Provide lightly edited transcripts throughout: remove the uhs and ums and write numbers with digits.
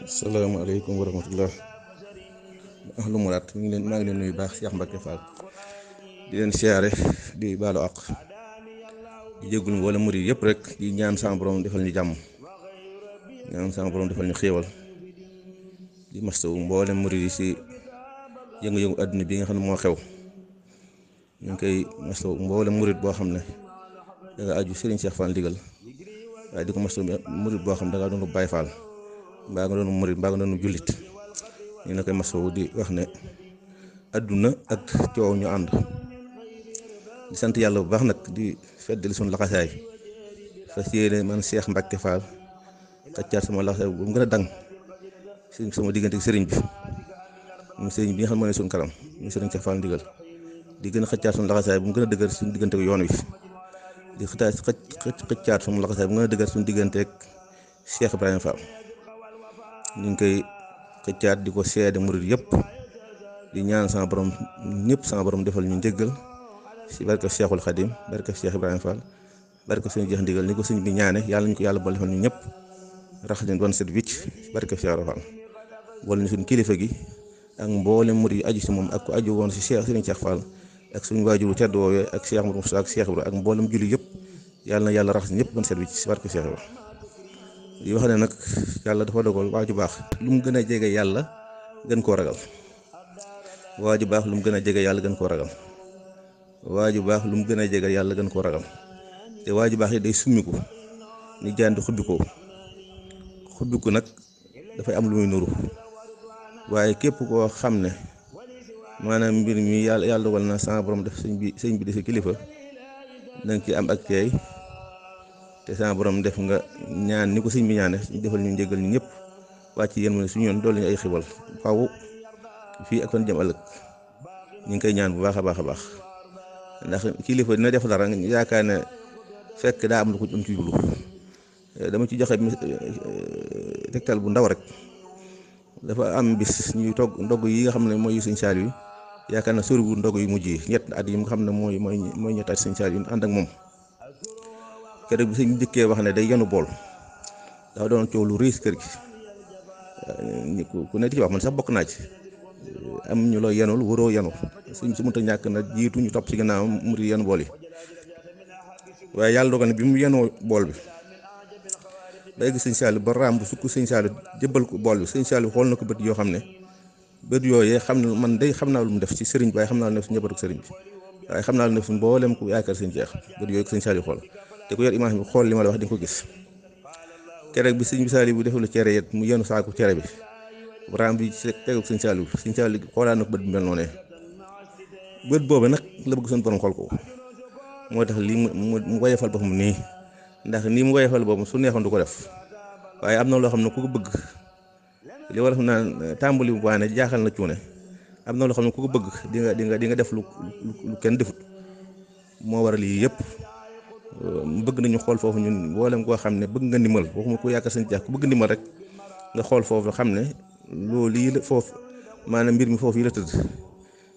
Assalamualaikum warahmatullah. Ahlu murat maa ngi leen nuyu baax Cheikh Mbacke Fall di leen siyaare di baalu àq di jéggul wala murid yëpp rek di ñaan sama borom defal ñu jàmm, ñaan sama borom defal ñu xéewal di mastawu mboolem murid yi si yëngu-yëngu àdduna bi nga xam ne moo xew. ñu ngi koy mastawu mboolem murid boo xam ne da nga aju Serigne Cheikh Fall ndigal, waaye di ko mastawu murid boo xam ne da nga doon Baye Fall mbaa nga doon murid mbaa nga doon jullit. ñu ne koy masawu di wax ne adduna ak coow ñu ànd di sant yàlla bu baax nag di feddali suñu laxasaay fas yéene man Cheikh Mbacke Fall xaccaat sama laxasaay bu mu gën a dang sama diggante ak sëriñ bi mu sëriñ bi nga xam ne moo ne suñu kanam ñu sëriñ Cheikh Fall ndigal di gën a xaccaat suñu laxasaay bu mu gën a dëgër suñu diggante ak yoon wi di xëccaat sama laxasaay bu mu gën a dëgër suñu diggante ak Cheikh Ibrahima Fall. ñu ngi koy xëccaat di ko seede murid yëpp di ñaan sama borom ñëpp sama borom defal ñu njëggal si barke Cheikhul Khadim, barke Cheikh Ibrahima Fall, barke suñu jeex ndigal ni ko sëñ bi ñaane yàlla ñu ko yàlla boole defal ñu ñëpp rax leen doon set wicc barke Cheikh Ibrahima Fall. boole ñu suñu kilifa gi ak mboolem murid yi aju si moom ak ku aju woon si Serigne Cheikh Fall ak suñu waajuru tedd woowee ak Cheikh Moussa ak Cheikh Ibrahima ak mboolem julli yëpp yàlla na yàlla rax ñëpp doon set wicc si barke Cheikh Ibrahima. di wax ne nag yàlla dafa dogal waaju baax lu mu gën a jege yàlla gën koo ragal, waaju baax lu mu gën a jege yàlla gën koo ragal, waaju baax lu mu gën a jege yàlla gën koo ragal. te waaju baax yi day summiku ni jaan di xubbiku nag dafay am lu muy nuru, waaye képp koo xam ne maanaam mbir mi yàlla dogal na sama borom def sëñ bi di si kilifa danga ci am ak teey te sama borom def nga ñaan ni ko sëñ bi ñaane defal ñu njëgal ñu ñëpp wàcc yéen mu ne suñu yoon dool ñu ay xibal faw fii ak fan jëm ëllëg. ñu ngi koy ñaan bu baax a baax a baax ndax kilifa dina def dara yaakaar ne fekk daa am lu ko am ci jublu. dama ci joxe tegtal bu ndaw rek, dafa am bis ñuy togg ndog yi nga xam ne mooy sëñ Saliou yi yaakaar na soriwul ndog yu mujj yi ñett at yi nga xam ne mooy ñett at sëñ Saliou ànd ak moom. keroog bi sëñ njëkkee wax ne day yenu bool dafa doon coow lu riis kër gi ku ne di ci wax man sax bokk naa ci. am ñu loo yenul waroo yenu suñ su mënta ñàkk na jiitu ñu topp ci gannaaw mu di yenu bool yi, waaye yàlla dogal ne bi mu yenoo bool bi ba egg sëñ Saliou ba raam bu sukk sëñ Saliou jëbbal ko bool bi sëñ Saliou xool na ko bët yoo xam ne bët yooyee xam ne man day xam naa lu mu def ci sëriñ bi waaye xam naa lu mu def ci njabootu sëriñ bi waaye xam naa lu mu def ci mboolem ku yaakaar sëñ Cheikh bët yooyu ko sëñ Saliou xool te ku yor image bi xool li ma la wax di nga ko gis. keroog bi sëñ Saliou bu deful cere yet mu yenu saako cere bi raam bi tegu sëñ Saliou xoolaa na ko bët bi mel noonu bët boobu nag la bëgg suñu borom xool ko moo tax lii mu woyefal boppam nii, ndax nii mu woyefal boppam su neexoon du ko def waaye am na loo xam ne ku ko bëgg li war a xam naan tàmbali bu waane jaaxal na cuune. am na loo xam ne ku ko bëgg di nga def lu kenn defut moo waral lii yëpp. bëgg nañu xool foofu ñun mboolem koo xam ne bëgg nga ndimbal waxuma ku yaakaar sëñ Cheikh ku bëgg ndimbal rek nga xool foofu xam ne loolu yi la foofu maanaam mbir mi foofu yi la tëdd.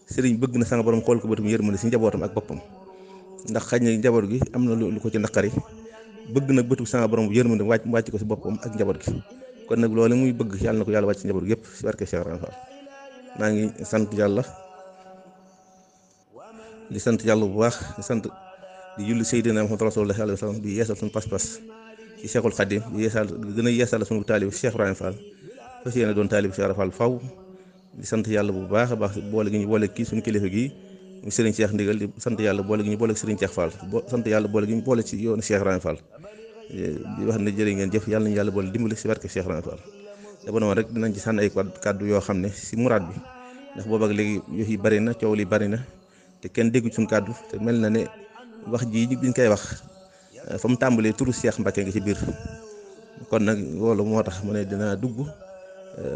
sëriñ bëgg na sama borom xool ko bëtum yërmande si njabootam ak boppam ndax xëy na njaboot gi am na lu ko ci naqari bëgg na bëtu sama borom yërmande wàcc ko si boppam ak njaboot gi. kon nag loolu muy bëgg yàlla na ko yàlla wàcc si njaboot gi yëpp si barke Cheikh Ibrahima Fall. maa ngi sant yàlla di sant yàlla bu baax di julli Seydina Muhammad Rasulullah sallallahu alayhi wa sallam di yeesal suñu pas-pas ci Cheikhul Khadim di yeesal gën a yeesal suñu taalib Cheikh Ibrahima Fall fas yéene doon taalib Cheikh Ibrahima Fall faw. di sant yàlla bu baax a baax boole gi ñu boole kii suñu kilifa gi mu Serigne Cheikh ndigal di sant yàlla boole gi ñu boole Serigne Cheikh Fall sant yàlla boole gi ñu boole ci yoonu Cheikh Ibrahima Fall. di wax ne jërë ngeen jëf yàlla nañu yàlla boole dimbali si barke Cheikh Ibrahima Fall. dama noonu rek dinañ ci sànni ay kàddu yoo xam ne si muraad bi ndax boobu ak léegi yëf yi bari na coow li bari na te kenn déggu suñu kàddu te mel na ne wax ji biñ koy wax fa mu tàmbalee turu Cheikh Mbacke nga ci biir. kon nag loolu moo tax mu ne dinaa dugg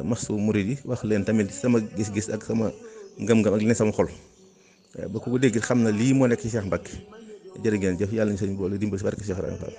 masu murid yi wax leen tamit sama gis-gis ak sama ngëm-ngëm ak li ne sama xol ba ku ko dégg xam na lii moo nekk ci Cheikh Mbacke. jërë ngeen jëf yàlla nañu sëñ boole dimbali si barke Cheikh Ibrahima Fall.